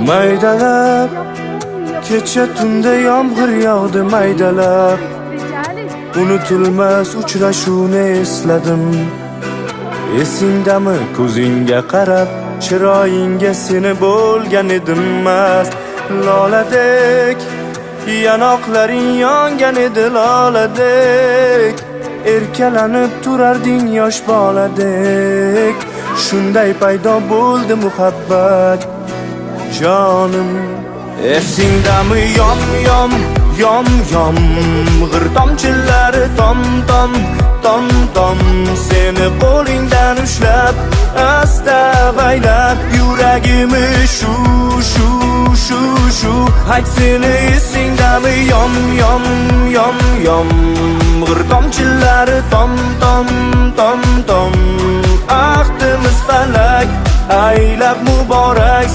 Maydalab kecha tunda yomg'ir yog'di maydalab. Unutilmas uchrashuvni esladim. Esingdami, ko'zingga qarab, chiroyingga seni bo'lgan edim mast. Loladek yanoqlaring yongan edi loladek. Erkalanib turarding yosh boladek. Shunday paydo bo'ldi muhabbat, jonim. Esingdami, yom yom yom yomg'ir tomchilari tom tom tom tom, seni qo'lingdan ushlab, asta avaylab, yuragimni shu shu shu shu. Ayt, seni esingdami, yom yom yom yomg'ir tomchilari tom tom tom tom, ahdimiz falak aylab muborak.